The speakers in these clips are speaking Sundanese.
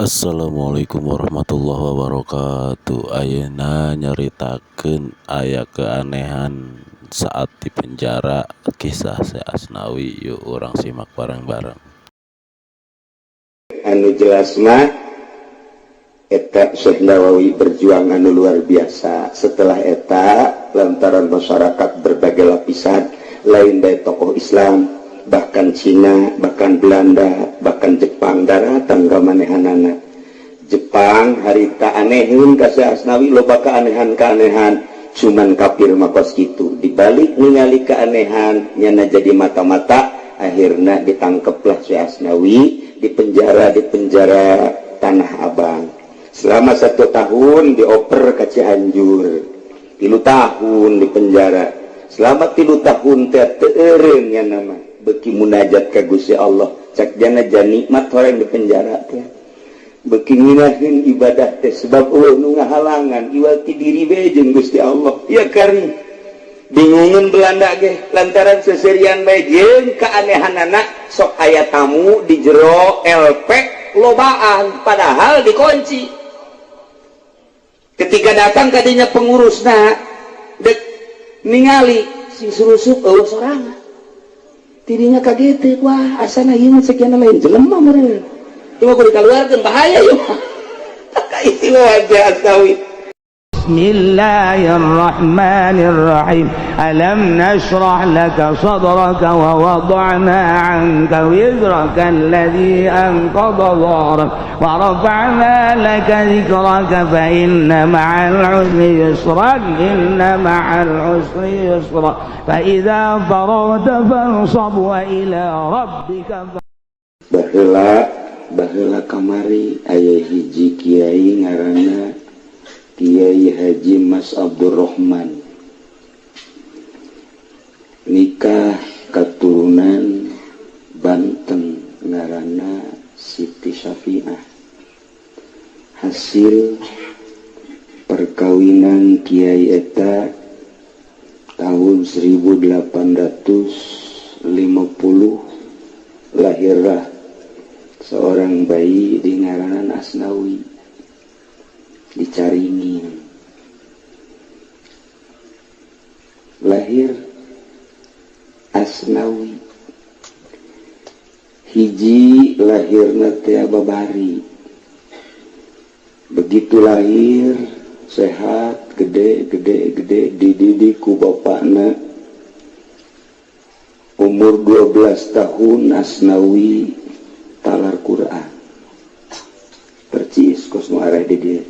Assalamualaikum warahmatullahi wabarakatuh. Ayeuna nyaritakeun aya keanehan saat di penjara, kisah Syekh Asnawi. Yuk urang simak bareng-bareng. Anu jelas mah eta Syekh Nawawi berjuang anu luar biasa. Setelah eta, lantaran masyarakat berbagai lapisan, lain dari tokoh Islam, bahkan Cina, bahkan Belanda, bahkan Jepang daratang ka manehanana. Jepang harita anehun ka Syekh Asnawi, loba keanehan-keanehan, cuman kafir mah kos kitu. Dibalik ningali keanehan, nyana jadi mata-mata, akhirnya ditangkeplah Syekh Asnawi di penjara, di penjara Tanah Abang. Selama 1 tahun dioper ke Cianjur, 3 tahun di penjara. Selama 3 tahun teh teu eureun nya nama, beki munajat ka Gusti Allah. Cak jana nikmat orang di penjara teh, beki ngeunaheun ibadah teh, sebab euweuh nu ngahalangan, iwal ti diri we jeung Gusti Allah. Ya kari bingungan Belanda ge lantaran seserian bae jeung keanehanana, sok aya tamu di jero LP lobaan, padahal dikunci. Ketika datang kadinya pengurusna dek ningali si surusup, euweuh sorangan. Tidinya kaget, wah, asana ieu mah sekian lain jelema meureun. Cuma kudu dikaluarkeun, bahaya ieu mah. Itu aja Asnawi. بسم الله الرحمن الرحيم. ألم نشرح لك صدرك ووضعنا عنك وزرك الذي أنقض ظهرك ورفعنا لك ذكرك فإن مع العسر يسرا، إن مع العسر يسرا، فإذا فرغت فانصب وإلى ربك. Baheula baheula kamari aya hiji kiai ngaranna Kiai Haji Mas Abdurrahman, nikah keturunan Banten ngaranna Siti Syafi'ah. Hasil perkawinan Kiai eta tahun 1850 lahirlah seorang bayi di ngaranan Asnawi, dicaringin. Lahir Asnawi hiji, lahirna teh babari. Begitu lahir sehat, gede gede gede, dididik ku bapakna. Umur 12 tahun Asnawi talar Quran percis kos nu arah di dieu.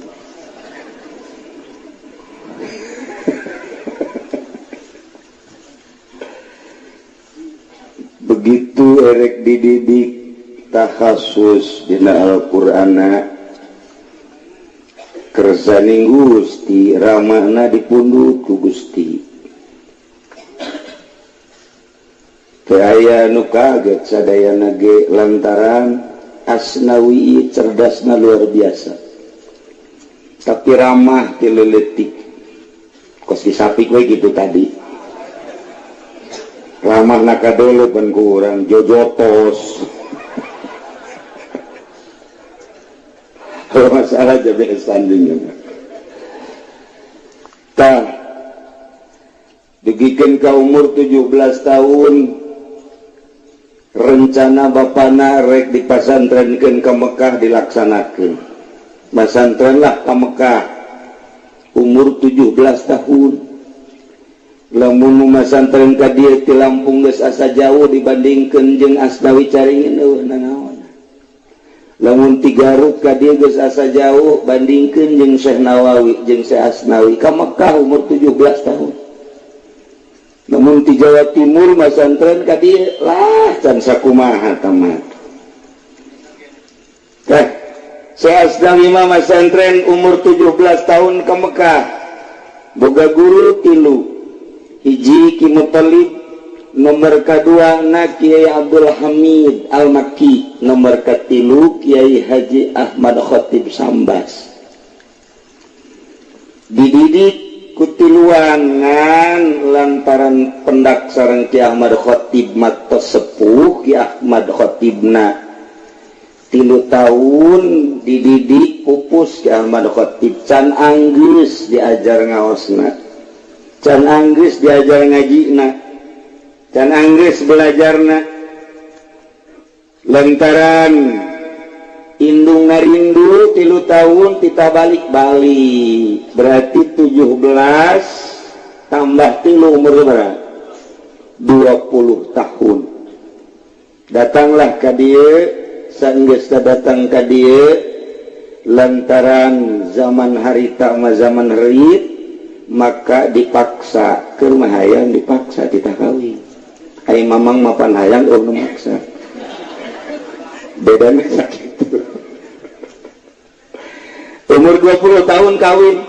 Begitu erek dididik takhasus dina Al-Qur'ana, kersaning Gusti, ramahna dipundut ku Gusti. Teu aya nu kaget sadayana ge, lantaran Asnawi cerdasna luar biasa, tapi ramah ti leutik, kos disapik we gitu tadi. Ramah nakadolo pan ku urang jojotos. Kalau masalah jadi sanding tah. Dugikeun ka umur 17 tahun, rencana bapana rek dipasantrenkeun ke Mekah dilaksanakeun. Pasantren lah ke Mekah umur 17 tahun. Lamun masantren ka dieu ti Lampung geus asa jauh dibandingkeun jeung Asnawi Caringin, euweuh nanaon. Lamun ti Garut ka dieu geus asa jauh bandingkeun jeung Syekh Nawawi jeung Syekh Asnawi ka Mekah umur 17 tahun. Lamun ti Jawa Timur masantren ka dieu lah can sakumaha tamat. Teh Syekh Asnawi mah masantren umur 17 tahun ke Mekah, boga guru tilu: hiji Ki Muthalib, nomor kedua na Kiai Abdul Hamid Al-Makki, nomor katilu Kiai Haji Ahmad Khatib Sambas. Dididik kutiluan, ngan lantaran pendak sareng Ki Ahmad Khatib matos sepuh, Ki Ahmad Khatibna 3 tahun dididik pupus ke Ahmad Khatib, can anggeus diajar ngaosna, can anggeus diajar ngajina, can anggeus belajarna, lantaran indung ngarindu. 3 tahun kita balik-balik, berarti 17 tambah 3, umur berapa? 20 tahun. Datanglah ka dieu. Sanggeus datang ka dieu, lantaran zaman harita mah zaman herit, maka dipaksa ke rumah, hayang dipaksa kita kawin. Ai mamang mapan hayang, oh, nu maksa bedana sakitu. Umur 20 tahun kawin.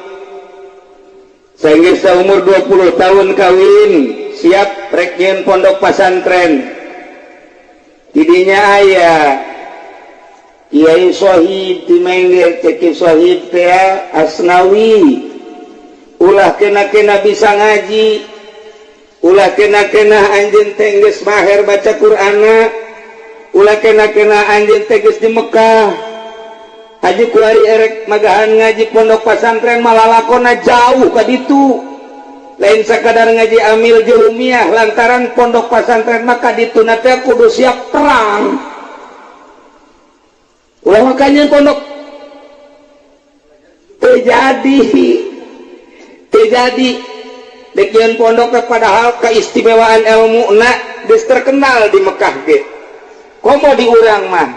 Sehingga umur 20 tahun kawin, siap rek pondok pasantren. Tidinya aya Kiai Sohib di Mengge. Cek Sohib teh, "Asnawi, ulah kena-kena bisa ngaji, ulah kena-kena anjeun teh geus maher baca Qur'ana, ulah kena-kena anjeun teh geus di Mekah. Haji kuari erek magahan ngaji pondok pasantren, malah lakona jauh ka ditu, lain sakadar ngaji amil jurumiyah, lantaran pondok pasantren maka ditu teh kudu siap perang. Ulah makanya pondok." Terjadi terjadi Dekian pondok, padahal keistimewaan ilmu nak geus terkenal di Mekah ge, komo di urang mah.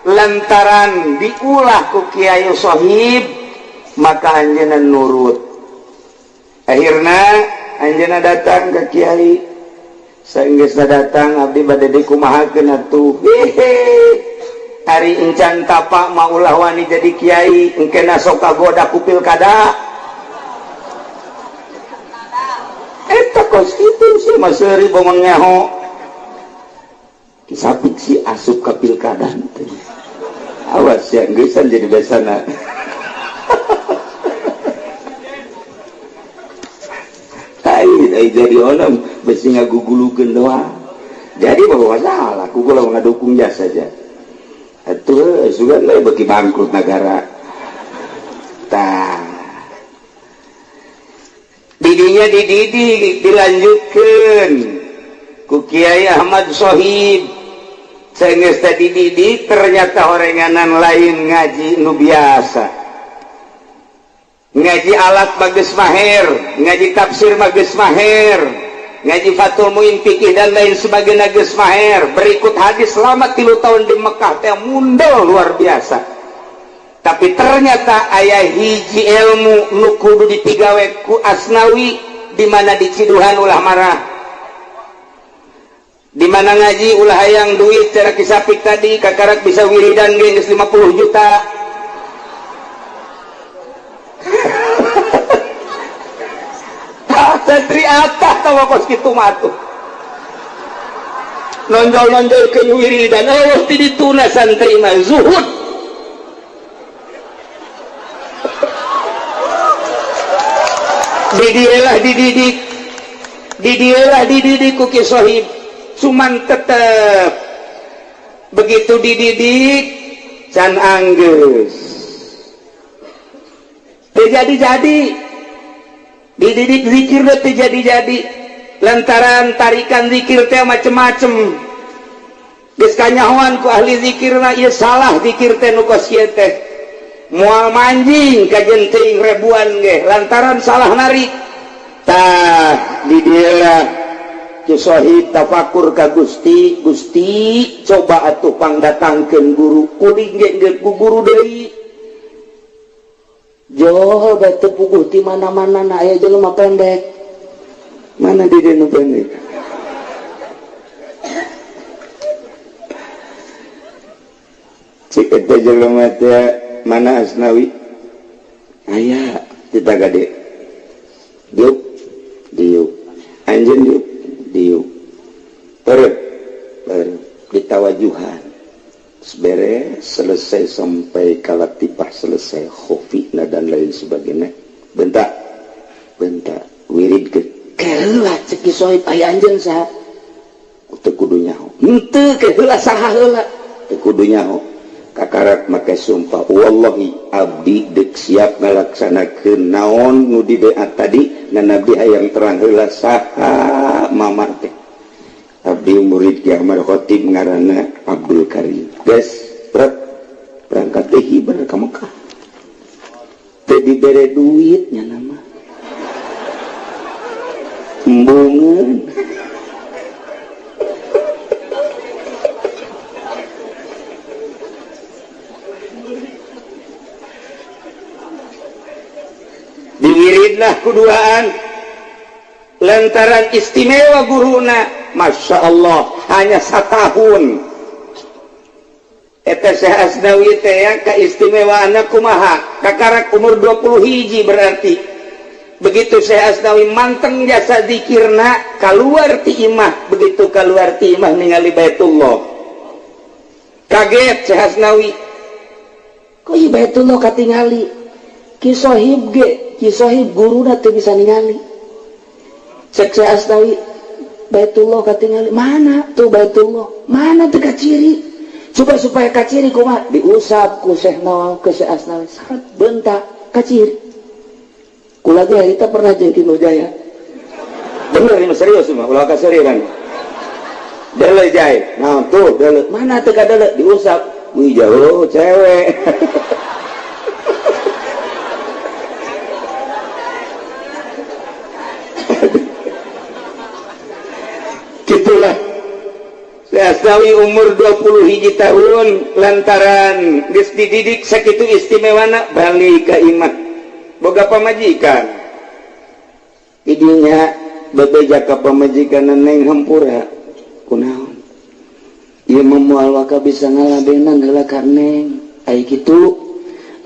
Lantaran diulah ku Kiai Sohib, maka anjeunna nurut. Akhirnya anjeunna datang ke Kiai. Saenggeusna datang, "Abdi bade dikumahakeun atuh?" "Hehe, ari encan tapa mah ulah wani jadi kiai, engkena sok kagoda ku pilkada." Eta kos kitu sih, mah seuri bomong nyaho kisapik si asup ka pilkada teh. Awas ya, geusan jadi besana. Ai ai jadi orang besi ngagugulukeun doang. Jadi bahwa salah, ku kalau ngadukung jasa saja. Atuh sugan we beuki bangkrut negara. Tah. Didinya dididik, dilanjutkan ku Kiai Ahmad Sohib. Senggeus tadi dididik, ternyata orenganan lain ngaji nu biasa. Ngaji alat bagus maher, ngaji tafsir bagus maher, ngaji Fathul Muin fikih dan lain sebagainya geus maher. Berikut hadis, selama 3 tahun di Mekah teh mundel luar biasa. Tapi ternyata aya hiji ilmu nu kudu dipigawe ku Asnawi, di mana diciduhan ulah marah, di mana ngaji ulah hayang duit. Cara kisapik tadi kakarak bisa wiridan ge geus 50 juta. Santri atah tawa kos kitu mah atuh. Nonjol-nonjol ke wiridan, oh, ti dituna santri mah zuhud. Didilah dididik, didilah dididik ku Ki Sohib, cuman tetep begitu dididik can anggeus terjadi-jadi. Dididik zikir teh jadi-jadi, lantaran tarikan zikir teh macem-macem, geus kanyahoan ku ahli zikir na ieu salah zikir teh, nu kos ieu teh moal manjing ka teuing ribuan ge, lantaran salah narik. Tah, di dieu Ki Sohib tafakur ka Gusti, "Gusti, coba atuh pangdatangkeun guru kuring ge ge ku guru deui." Jol bae teu puguh ti mana-mana na aya jelema pendek. Mana di dieu nu pendek? Cik eta jelema teh, "Mana Asnawi?" "Aya." "Kita gade." "Diuk, diuk. Anjeun diuk, diuk. Perut, perut." Ditawajuhan. Beres, selesai sampai kalatipah, selesai khofina dan lain sebagainya. "Bentak, bentak, wirid ke." "Keheula," cek Ki Sohib, "aya anjeun saha?" "Teu kudu nyaho." "Henteu, keheula, saha heula?" "Teu kudu nyaho." Kakarak make sumpah wallahi abdi dek siap ngalaksanakeun naon nu dibeat tadi ngan abdi hayang terang heula saha mama teh. Abdi murid Ki Ahmad Khatib ngaranna Abdul Karim. Geus berangkat teh hiber ka Mekah. Teu dibere duit nya nama. Embungeun. Diwiridlah kuduaan lantaran istimewa guruna. Masya Allah hanya satahun eta Syekh Asnawi teh keistimewaanna kumaha kakarak umur 20 hiji berarti begitu Syekh Asnawi manteng jasa zikirna kaluar ti imah begitu kaluar ti imah ningali Baitullah kaget Syekh Asnawi kok ieu Baitullah katingali Ki Sohib ge Ki Sohib guruna teu bisa ningali cek Syekh Asnawi Baitullah katingali mana tuh Baitullah mana tuh kaciri coba supaya kaciri kumaha diusap ku Syekh Nawawi ke Syekh Asnawi sarat bentak kaciri kula ge harita pernah jeung Ki Nurjaya bener ini serius mah ulah kaserian dele jai nah tuh dele mana teu kadele diusap wih jauh cewek gitulah Syekh Asnawi umur 20 hiji tahun lantaran geus dididik sakitu istimewana balik ka imah boga pamajikan idinya bebeja ka pamajikan neng hampura kunaon ieu mah moal waka bisa ngaladenan heula ka neng ai kitu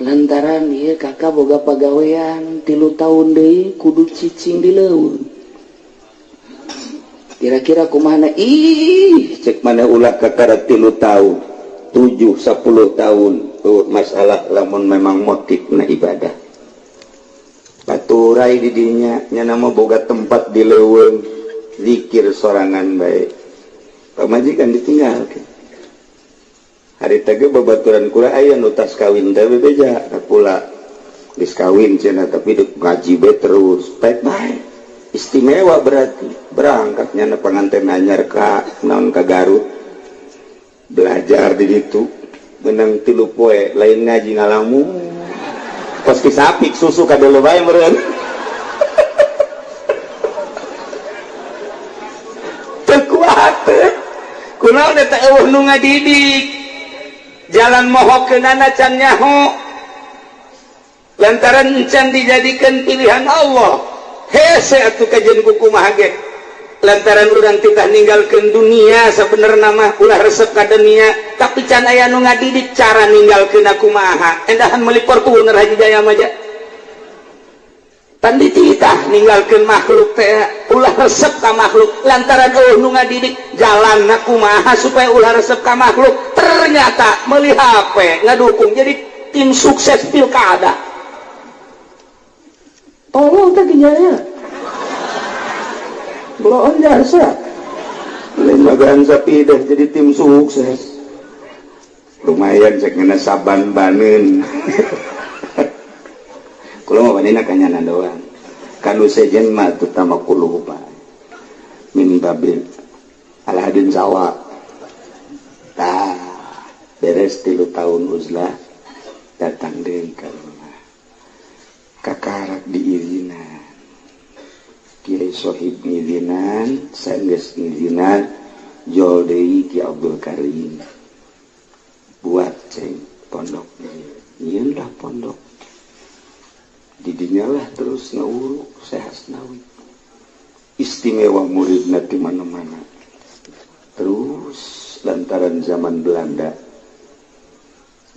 lantaran ieu kakak boga pagawean 3 tahun deui kudu cicing di leuweung kira-kira kumana ih cek mana ulah kakara 3 tahun 7 10 tahun tuh masalah lamun memang motif na ibadah paturai di dinya nya nama boga tempat di leuweung zikir sorangan bae pamajikan ditinggalkeun hari teh babaturan kula aya nu tas kawin teh bebeja ka kula geus kawin cenah tapi deuk ngaji bae terus baik bae istimewa berarti berangkatnya na pengantin anyar ka naon ka Garut belajar di ditu menang 3 poe lain ngaji ngalamu pasti sapik susu kadeuleum bae meureun teu kuat kunaon eta eueuh nu ngadidik jalan mohokeunana can nyaho lantaran can dijadikeun pilihan Allah hese atuh kajian kumaha ge lantaran urang titah ninggalkeun dunia sabenerna mah ulah resep ka dunia tapi can aya nu ngadidik cara ninggalkeun kumaha endahan meuli Fortuner Haji Jaya mah tan dititah ninggalkeun makhluk teh ulah resep ka makhluk lantaran eueuh nu ngadidik jalanna kumaha supaya ulah resep ka makhluk ternyata meuli HP ngadukung jadi tim sukses pilkada. Tolong teh ginjalnya. Belum jasa. Lembagaan sapi dah jadi tim sukses. Lumayan cek ngena saban banen. Kulo mah banena kanyanan doang. Kanu sejen mah terutama kuluh pak. Min babil alhadin sawa. Tah beres 3 tahun uzlah datang deui ka rumah. Kakarak diizinan. Kiai Sohib ngizinan, sanggeus ngizinan, jol deui Ki Abdul Karim. Buat ceng pondok nyieun lah pondok. Didinya lah terus ngawuruk Syekh Asnawi. Istimewa muridna di mana-mana. Terus lantaran zaman Belanda.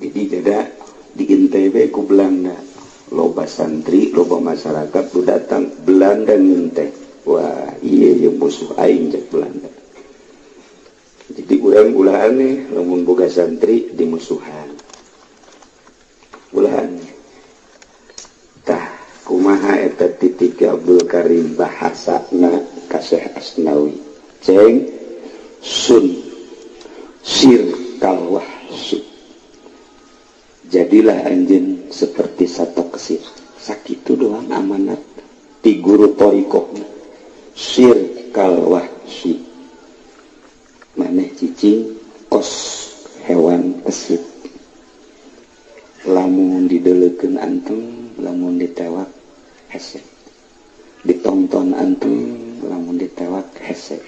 Jadi jada di NTB ku Belanda. Loba santri, loba masyarakat lu datang Belanda nginteh. Wah, iya yang musuh aing cek Belanda. Jadi urang ulah aneh lamun boga santri dimusuhan. Ulah aneh. Tah kumaha eta titik Abdul Karim bahasana ka Syekh Asnawi. Ceng sun sir kalwahsi. Jadilah anjeun seperti satu kesit. Sakitu doang amanat ti guru thoriqohna. Sir kal wahsy. Maneh cicing kos hewan kesit. Lamun dideleukeun anteng, lamun ditewak hese. Ditonton anteng, lamun ditewak hese.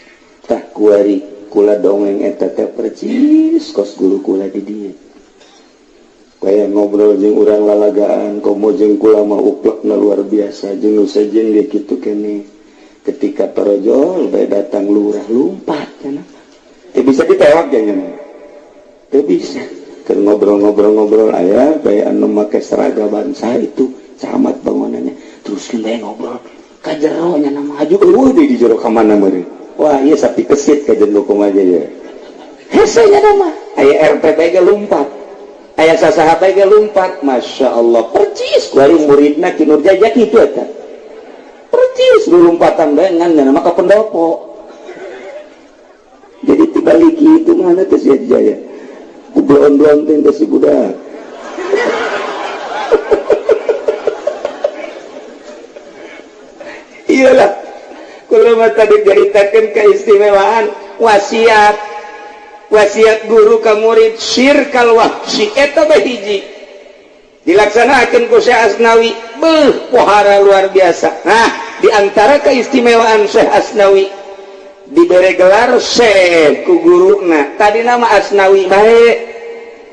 Tah kuari kula dongeng eta teh percis kos guru kula di dieu. Kaya ngobrol jeung urang lalagaan, komo jeung kula mah uplekna luar biasa, jeung nu sejen ge kitu keneh. Ketika torojol bae datang lurah lumpat cenah. Teu bisa ditewak nya. Teu bisa. Keur ngobrol-ngobrol-ngobrol aya bae anu make seragam bangsa itu camat bangunannya. Terus bae ngobrol ka jero nya nama aju eueuh deui di jero ka mana meureun. Wah, ieu sapi kesit ka jero kumaha ye. Hese nya nama. Aya RT bae ge lumpat. Aya sasaha bae ge lumpat. Masya Allah, percis kuari muridna Ki Nurjaya kitu eta. Percis lu lompatan bae ngan nya nama ka pendopo. Jadi tibalik itu mana teh sia jaya. Ku blon-blon teh si budak. Iyalah. Kula mah tadi caritakeun keistimewaan wasiat. Wasiat guru ka murid syirkal wahsy eta bae hiji. Dilaksanakeun ku Syekh Asnawi, beuh pohara luar biasa. Nah, di antara keistimewaan Syekh Asnawi diberi gelar Syekh ku guruna. Tadi nama Asnawi bae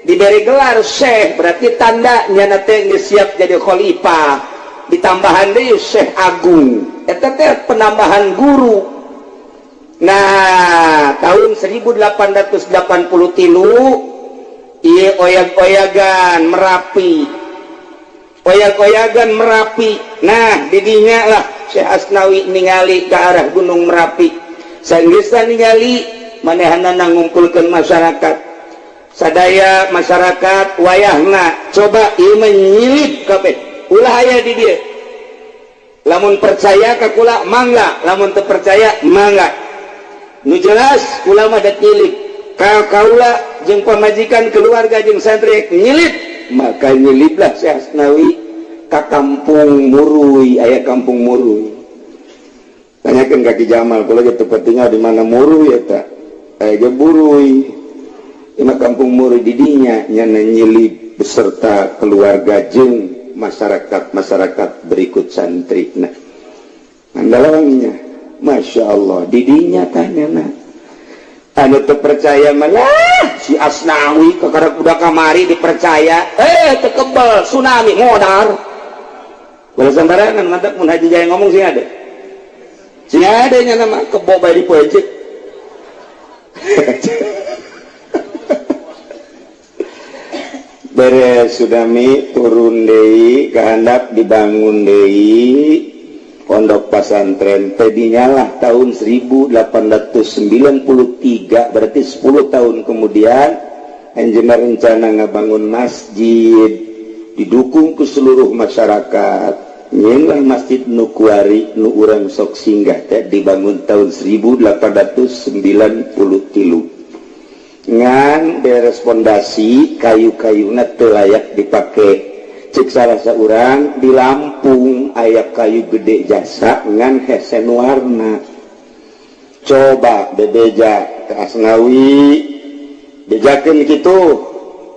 diberi gelar Syekh berarti tanda nyana teh geus siap jadi khalifah. Ditambahan deui Syekh Agung. Eta teh penambahan guru. Nah, tahun 1883 ieu oyag-oyagan Merapi. Oyag-oyagan Merapi. Nah, didinya lah Syekh Asnawi ningali ke arah Gunung Merapi. Sanggeusna ningali manehanana ngumpulkeun masyarakat. Sadaya masyarakat wayahna coba ieu menyilip kabeh. Ulah aya di dieu. Lamun percaya ka kula mangga, lamun teu percaya mangga. Nu jelas kula mah dat nyilip. Ka kaula jeung pamajikan keluarga jeung santri nyilip, maka nyiliplah Syekh Asnawi ka kampung Murui, aya kampung Murui. Tanyakeun ka Ki Jamal, kula ge teu tinggal di mana Murui eta. Aya ge Burui. Ima kampung Murui di dinya nyana nyilip beserta keluarga jeung masyarakat-masyarakat berikut santri. Nah, andalangnya Masya Allah, didinya tanya anu teu percaya malah si Asnawi kakara budak kamari dipercaya, teu kebel tsunami modar. Bola sembarangan mantap mun Haji Jaya ngomong sing ada. Sing ada nya nama kebo bae dipoecek. Beres tsunami turun deui kahandap dibangun deui pondok pesantren tadinya lah tahun 1893 berarti 10 tahun kemudian anjeunna rencana ngabangun masjid didukung ke seluruh masyarakat. Nyeunlah masjid nu kuari nu urang sok singgah teh dibangun tahun 1893 ngan beres pondasi kayu-kayuna teu layak dipake. Cek sarasa urang di Lampung aya kayu gede jasa ngan hesen warna. Coba bebeja ke Asnawi, bejakeun kitu,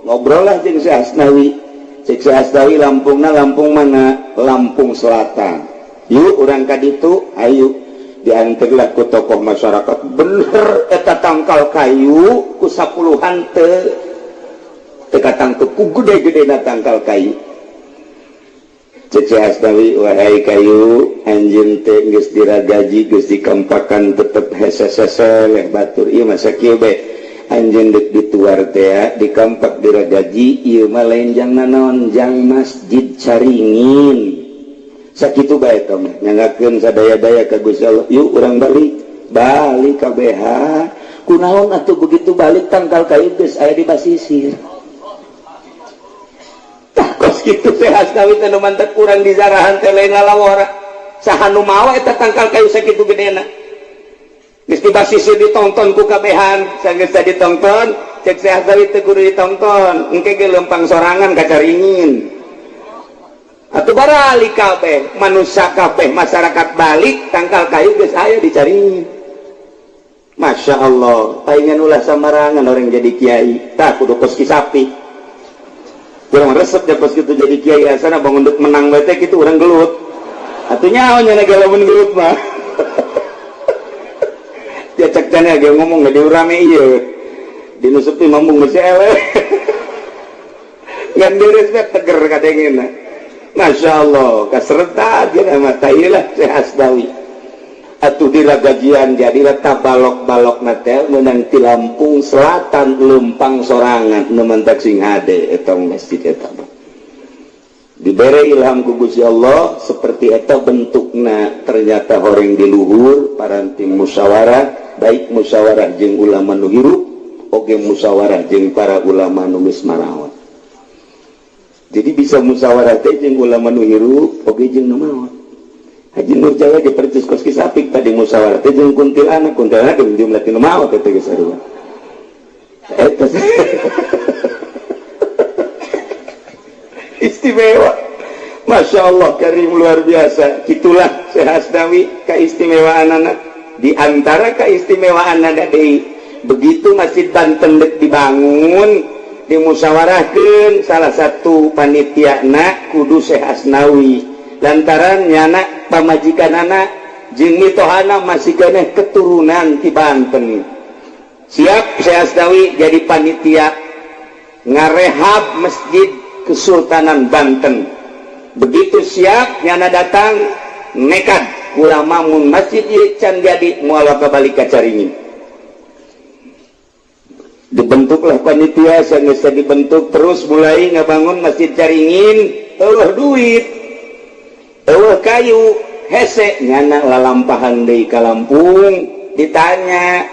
ngobrol lah jeung si Asnawi. Cek si Asnawi Lampungna Lampung mana? Lampung Selatan. Yuk urang ka ditu, ayo diantarlah ku tokoh masyarakat. Bener eta tangkal kayu ku sapuluhan teu teu katangkep ku gede-gedena tangkal kayu. Cece Asnawi, wahai kayu, anjeun teh geus diragaji, geus dikampakan tetep hese-hese leh batur. Ieu mah sakieu bae. Anjeun deuk dituar teh dikampak diragaji, ieu mah lain jang nanaon, jang masjid Caringin. Sakitu bae teh mah nyanggakeun sadaya-daya ka Gusti Allah. Yuk urang balik, balik ka BH. Kunaon atuh begitu balik tangkal kayu geus aya di basisir. Kos kitu teh Asnawi teh nu mantep kurang di zarahan teh lain lalawara. Saha nu mawa eta tangkal kayu sakitu gedena. Geus di basisir ditonton ku kabehan, sanggeus ditonton Cek Syekh Asnawi teu kudu ditonton, engke ge lempang sorangan ka Caringin. Atuh baralik kabeh, manusia kabeh, masyarakat balik, tangkal kayu geus aya di Caringin. Masya Allah, palingan ulah samarangan orang jadi kiai. Tah kudu kos Ki Sapi. Kurang resep ya kos kitu jadi kiai, asana bangun dek menang bae teh kitu urang gelut. Atuh nyaho nya lamun gelut mah. Ya cek tanya ge ngomong di rame ieu. Di nu sepi mambung geus eleh. Ngan beres teh teger kadengena. Masya Allah, kaserta dia nama tailah Syekh Asnawi. Atuh diragajian jadilah tabalok-balok natel menang ti Lampung Selatan lempang sorangan nu mantak sing hade eta masjid eta mah. Dibere ilham ku Gusti Allah seperti eta bentukna, ternyata horeng di luhur paranti musyawarah, baik musyawarah jeung ulama nu hirup oge musyawarah jeung para ulama nu geus marawat. Jadi bisa musyawarah teh jeung ulama nu hirup oge jeung nu maot. Haji Nur Jawa di percis kos Ki Sapik tadi musyawarah teh jeung kuntilanak, kuntilanak jeung jumlah tinu maot teh geus sarua. Eta istimewa. Masya Allah karim, luar biasa. Itulah Syekh Asnawi keistimewaan anak. Di antara keistimewaan anak deui, begitu Masjid Banten dek dibangun, dimusyawarahkeun salah satu panitia na kudu Syekh Asnawi. Lantaran nyana pamajikan anak jeung mitohana masih keneh keturunan ti Banten. Siap Syekh Asnawi jadi panitia ngarehab Masjid Kesultanan Banten. Begitu siap nyana datang nekat ulama mun masjid ieu can jadi moal balik ka Caringin. Dibentuklah panitia sanggeus dibentuk terus mulai ngabangun Masjid Caringin, eueuh duit, eueuh kayu, hese nyana lalampahan deui ka Lampung. Ditanya,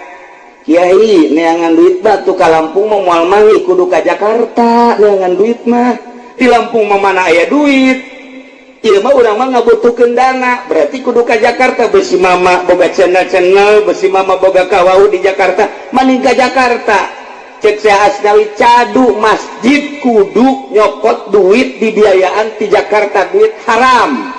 "Kiai, neangan duit batu ka Lampung mah moal manggih, kudu ka Jakarta neangan duit mah. Di Lampung mah mana aya duit? Ieu mah urang mah ngabutuhkeun dana, berarti kudu ka Jakarta. Besi mama boga channel-channel, besi mama boga kawau di Jakarta, maning ka Jakarta." Cek Syekh Asnawi, cadu masjid kudu nyokot duit dibiayaan di Jakarta, duit haram,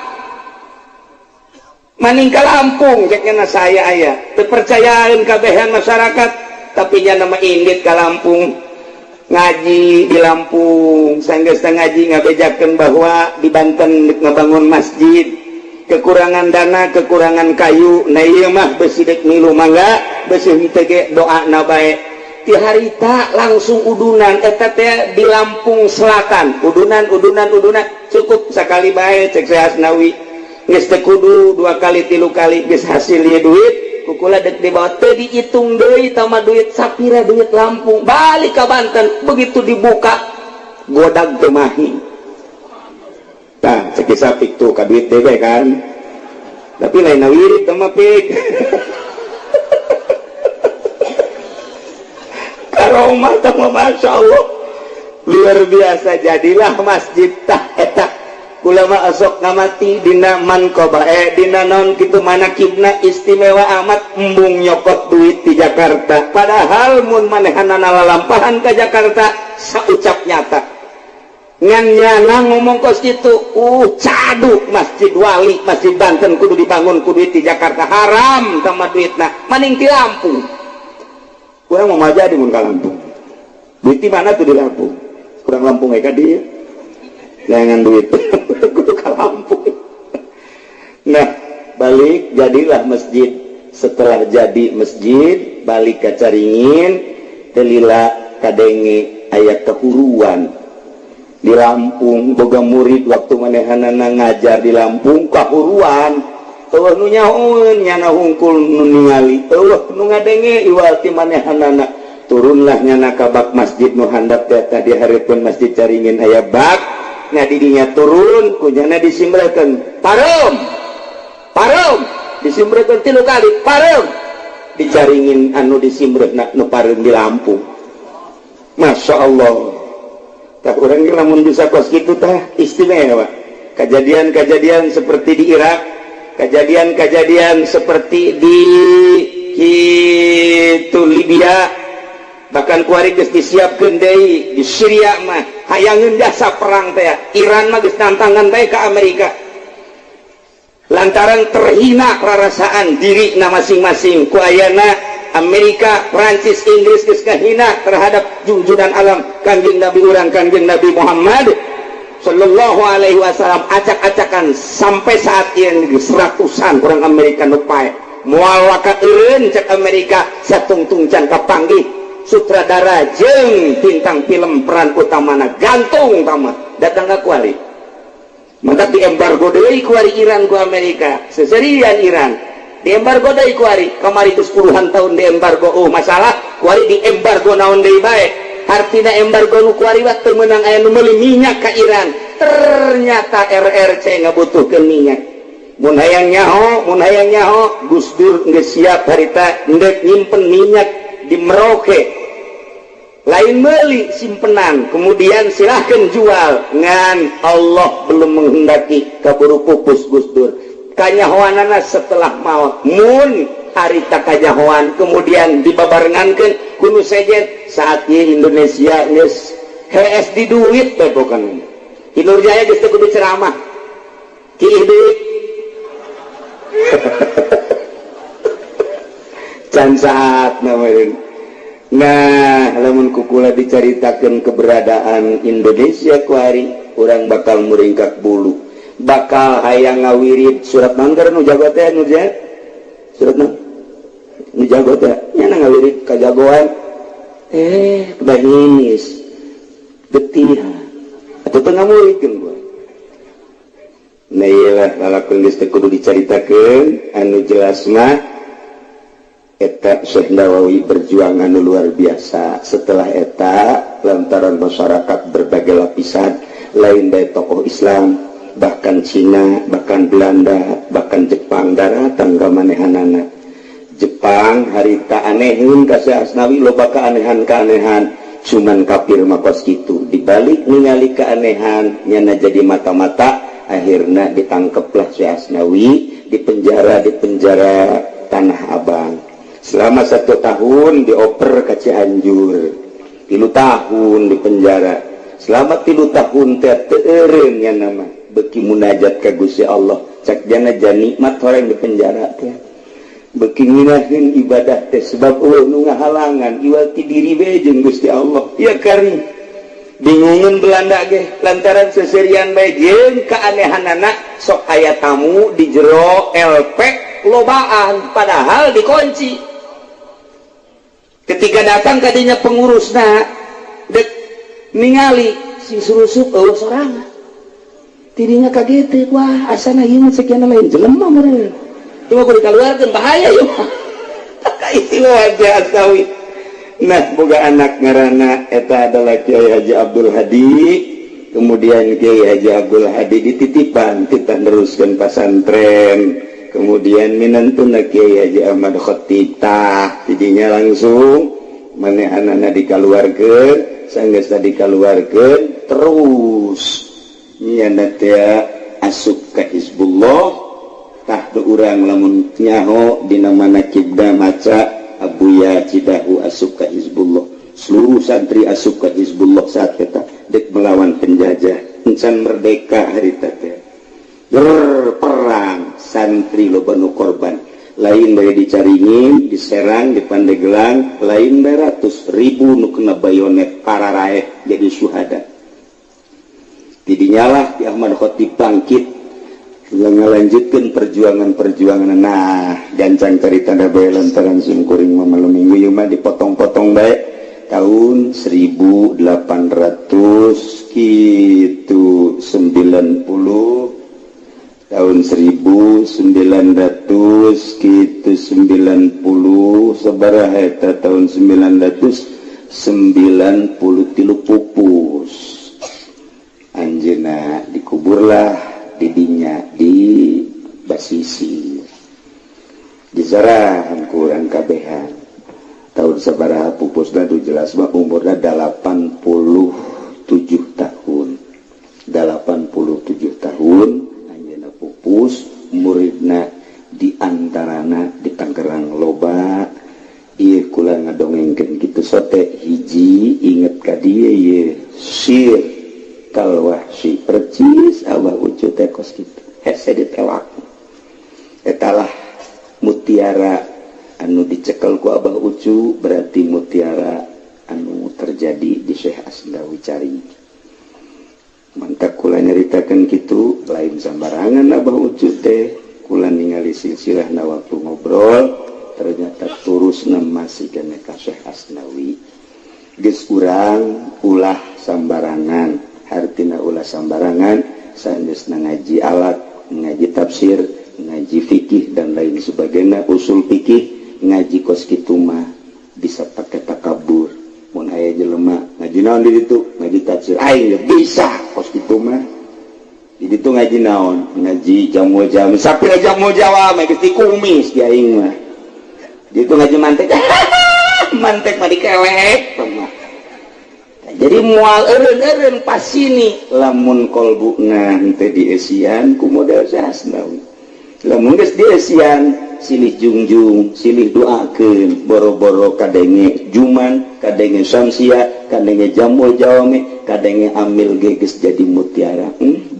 maning ka Lampung. Ceknya saya aya kepercayaan kabehan masyarakat, tapi nya nama indit ka Lampung, ngaji di Lampung. Sanggeus ngaji ngabejakeun bahwa di Banten ngebangun masjid kekurangan dana, kekurangan kayu. Nah ieu mah besi dek milu mangga, besi henteu ge doa na bae. Ti harita langsung udunan eta teh di Lampung Selatan, udunan udunan udunan, cukup sakali bae. Cek Syekh Asnawi geus teu kudu dua kali tilu kali, geus hasil ieu duit kukula dek dibawa, teu dihitung deui tama duit sapira, duit Lampung balik ka Banten. Begitu dibuka godag teu mahi. Tah cek Sapik tuh ka duit dewe kan, tapi lain wirid teh mah pik karomah teh mah. Masya Allah, luar biasa. Jadilah masjid tah eta ulama asok ngamati dina manqobah dina non kitu manakibna istimewa amat, embung nyokot duit di Jakarta. Padahal mun manehanana lalampahan ka Jakarta saucap nyata ngan nyana ngomong kos kitu, cadu Masjid Wali, Masjid Banten kudu dibangun ku duit di Jakarta, haram sama duitna, maning ti Lampung. Kurang mau jadi mun ka Lampung, duit di mana tuh di Lampung? Kurang Lampung ka dieu jangan duit kudu ka Lampung. Nah balik jadilah masjid. Setelah jadi masjid balik ke Caringin, telila kadenge aya kehuruan di Lampung, boga murid waktu manehanana ngajar di Lampung kahuruan, eueuh nu nyahoeun, nyana hungkul nu ningali, eueuh nu ngadenge iwal ti manehanana. Turunlah nyana ka bak masjid nu handap teh tadi hareupeun Masjid Caringin aya bak. Nah didinya turun ku nyana disimbrekeun, "Pareum, pareum!" Disimbrekeun tilu kali, pareum. Dicaringin anu disimbreuna nu pareum di Lampung. Masya Allah, tak urang ge lamun bisa kos kitu tah istimewa. Kejadian-kejadian seperti di Irak, kejadian-kejadian seperti di kitu Libya, Bahkan kuari geus disiapkeun deui di Syria mah, hayangeun jasa perang teh. Iran mah geus tantangan bae ka Amerika lantaran terhina perasaan diri na masing-masing. Ku ayana Amerika, Prancis, Inggris geus kahina terhadap junjunan alam Kanjeng Nabi urang, Kanjeng Nabi Muhammad Shallallahu Alaihi Wasallam. Acak-acakan sampai saat ini seratusan orang Amerika nu paeh. Moal waka eureun cek Amerika satungtung can kapanggih sutradara jeung bintang film peran utamana. Gantung tama datang ke kuari. Maka di embargo deui kuari Iran ku Amerika. Seserian Iran di embargo deui kuari. Kamari geus puluhan tahun di embargo. Oh, masalah kuari di embargo naon deui bae. Artina embargo nu kuari waktu menang aya nu meuli minyak ka Iran. Ternyata RRC ngabutuhkeun minyak. Mun hayang nyaho, mun hayang nyaho, Gus Dur geus siap harita ndek nyimpen minyak di Merauke. Lain beli, simpenan, kemudian silahkan jual. Ngan Allah belum menghendaki, kaburu pupus Gus Dur. Kanyahoanana setelah maut. Mun harita kanyahoan kemudian dibabarengankeun ku nu sejen, saat ieu Indonesia geus hees di duit bae. Bukan Ki Nurjaya geus teu kudu ceramah, kiih duit can saat namanya. Nah, lamun kukula diceritakan keberadaan Indonesia kuari, orang bakal muringkak bulu, bakal hayang ngawirid surat manggar nu jago teh, nu surat nu nu jago teh nya ngawirid kajagoan bahinis getih atau teu ngamuridkeun gua. Nah, iyalah, lalakon geus teu kudu dicaritakeun. Anu jelas mah eta Syekh Nawawi berjuang anu luar biasa. Setelah eta, lantaran masyarakat berbagai lapisan, lain dari tokoh Islam, bahkan Cina, bahkan Belanda, bahkan Jepang daratan ka manehanana. Jepang harita anehun ka Syekh Asnawi, loba keanehan-keanehan. Cuman kafir mah kos kitu, dibalik ningali keanehan nyana jadi mata-mata. Akhirnya ditangkeplah Syekh Asnawi di penjara, di penjara Tanah Abang selama satu tahun, dioper ke Cianjur, 3 tahun di penjara. Selama 3 tahun teh teu eureun nya nama, beki munajat ka Gusti Allah. Cak jana nikmat orang di penjara teh, beki nginahin ibadah teh, sebab euweuh nu ngahalangan, iwal ti diri we jeung Gusti Allah. Ya kari bingungan Belanda ge lantaran seserian bae jeung keanehanana, sok aya tamu di jero LP lobaan padahal dikunci. Ketika datang kadinya pengurusna dek ningali si surusup, euweuh sorangan. Tidinya kaget, wah, asana ieu sekian lain jelema meureun. Cuma kudu dikeluarkeun, bahaya ieu mah. Istilah Asnawi. Nah, boga anak ngaranna eta adalah Kiai Haji Abdul Hadi. Kemudian Kiai Haji Abdul Hadi dititipan kita neruskan pasantren. Kemudian minantuna Kiai Haji Ahmad Khatib, tah tidinya langsung manehanana dikaluarkeun. Sanggeus dikaluarkeun, terus nyana teh asup ka Hizbullah. Tah, urang lamun nyaho dina manakibna maca Abuya Cidahu asup ka Hizbullah, seluruh santri asup ka Hizbullah saat kita dek melawan penjajah. Encan merdeka harita teh, berperang santri loba nu korban, lain dari di Caringin, di Serang, di Pandeglang, lain dari ratus ribu nu kena bayonet para raeh jadi syuhada. Tidinyalah di Ahmad Khatib bangkit ngalanjutkan perjuangan-perjuangan. Nah, gancang cerita da bae lantaran simkuring mah malam minggu ieu mah dipotong-potong bae. Tahun 1800 gitu 90, tahun 1900 gitu 90 sabaraha eta, tahun 993 pupus anjeunna. Dikuburlah didinya di Basisi, disarahan kurang kabehan. Tahun sabaraha pupusna tuh jelas mah umurna 87 tahun. 87 tahun anjeunna pupus. Muridna diantarana di Tangerang loba. Ieu kula ngadongengkeun kitu sote. Percis Abah Ucu teh kos kitu, hese ditewak. Etalah mutiara anu dicekel ku Abah Ucu, berarti mutiara anu terjadi di Syekh Asnawi Caringin. Mantap kula nyaritakeun kitu, lain sambarangan Abah Ucu teh. Kula ningali silsilah na waktu ngobrol, ternyata terus masih kena ka Syekh Asnawi. Geus urang ulah sambarangan, hartina ulah sambarangan sanes ngaji alat, ngaji tafsir, ngaji fikih dan lain sebagainya, usul fikih. Ngaji kos kitu mah bisa pakai takabur. Mun aya jelema ngaji naon di ditu, ngaji tafsir, aing bisa kos kitu mah. Di ditu ngaji naon, ngaji jamu jami, sapira jamu jawa mah geus dikumis di aing mah. Di ditu ngaji mantek, mantek mah dikelek mah. Jadi mual eureun-eureun pas sini lamun kolbuna henteu dieusian ku model Asnawi. Lamun geus dieusian, silih jungjung, silih doakeun, boro-boro kadenge juman, kadenge samsia, kadenge jamul jawami, kadenge amil ge geus jadi mutiara.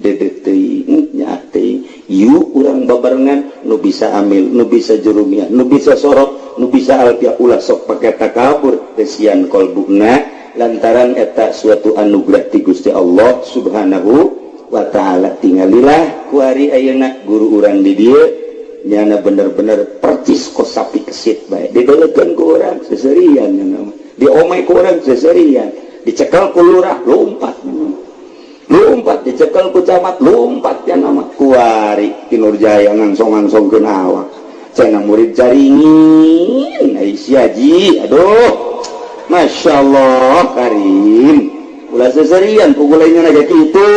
Dedek teuing, nyaah teuing. Yuk urang babarengan nu bisa amil, nu bisa jurumiyah, nu bisa sorok, nu bisa alfiah, ulah sok pake takabur, eusian kolbuna lantaran eta suatu anugerah ti Gusti Allah Subhanahu wa ta'ala. Tingalilah kuari ayeuna guru urang di dieu nyana bener-bener percis kos sapi kesit bae, didelekeun ku urang seserian, nyana diomay ku urang seserian, dicekel ku lurah lompat lompat, dicekel ku camat lompat, nyana mah kuari ti Nurjaya ngangsong-ngangsongkeun awak cenah murid Caringin. Ai sia ji, aduh, Masya Allah Karim, ulah seserian pukulannya naga gitu.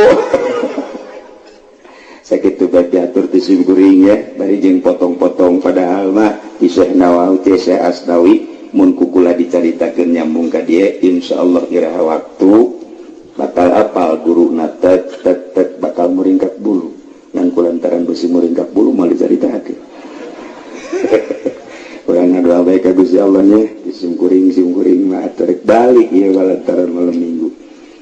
Sakit bae diatur ti simkuring ya, bari jeung potong-potong, padahal mah ti Syekh Nawawi, ti Syekh Asnawi mun kukula dicaritakeun nyambung ka dieu, insyaallah iraha waktu bakal apal guru tek tek tek, bakal muringkak bulu. Ngan kulantaran besi muringkak bulu moal dicaritakeun. Urang ngadoa bae ka Gusti Allah nya di simkuring, simkuring mah atur balik ieu lantaran malam Minggu.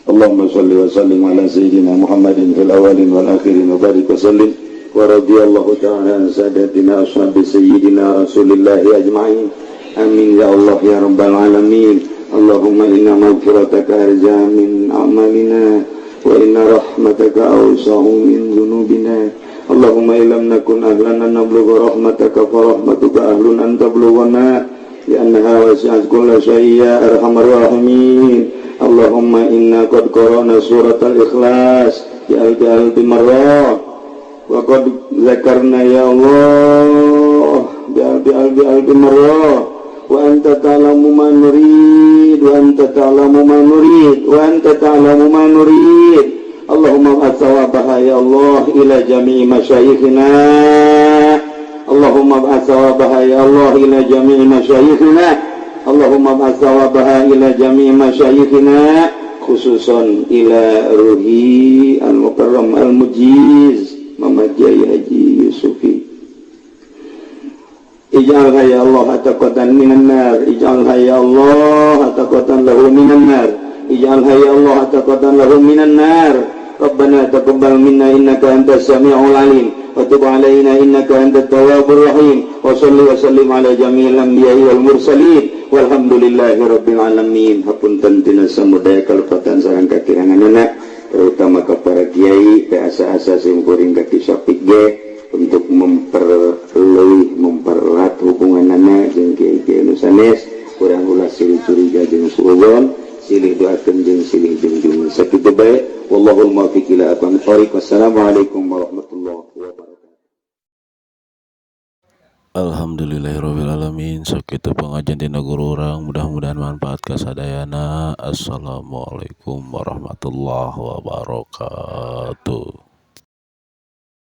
Allahumma salli wa sallim ala sayyidina Muhammadin fil awwalin wal akhirin wa barik wa sallim wa radiyallahu ta'ala an sadatina ashabi sayyidina Rasulillah ajma'in. Amin ya Allah ya rabbal alamin. Allahumma inna maghfirataka arja min a'malina wa inna rahmataka awsa'u min dhunubina. Allahumma illam nakun ahlan an nablugha rahmataka fa rahmatuka ahlun an tablughana li'annaha wasi'at kulla syai' ya arhamar rahimin. Allahumma inna qad qara'na surat al-ikhlas bi alfi alfi marrah wa qad zakarna ya Allah bi alfi alfi alfi marrah wa anta ta'lamu ma nurid wa anta ta'lamu ma nurid wa anta ta'lamu ma nurid. Allahumma ba'ath thawabaha ya Allah ila jami'i masyayikhina. Allahumma ba'ath thawabaha ya Allah ila jami'i masyayikhina. Allahumma ba'ath thawabaha ila jami'i masyayikhina, khususan ila ruhi al-mukarram al-mujiz Muhammad Jai Haji Yusufi. Ij'alha ya Allah ataqatan minan nar. Ij'alha ya Allah ataqatan lahu minan nar. Ij'alha ya Allah ataqatan lahu minan nar. Rabbana taqabbal minna innaka antas samiul alim wa tub alaina innaka antat tawwabur rahim wa salli wa sallim ala jami'il anbiya'i wal mursalin walhamdulillahi rabbil alamin. Hapunten tina samudaya kalepatan sareng kakiranganna, terutama ke para kiai teh asa-asa simkuring ka Ki Sopik ge untuk memperleuwih mempererat hubunganana jeung kiai-kiai nu sanes. Urang ulah silih curiga jeung suudzon, silih doakeun jeung silih junjung. Sakitu bae, wallahul muwaffiq ila aqwamit thoriq. Wassalamualaikum warahmatullahi wabarakatuh. Alhamdulillahirobbilalamin. Sakitu pengajian tina guru urang, mudah-mudahan manfaat kasadayana. Assalamualaikum warahmatullahi wabarakatuh.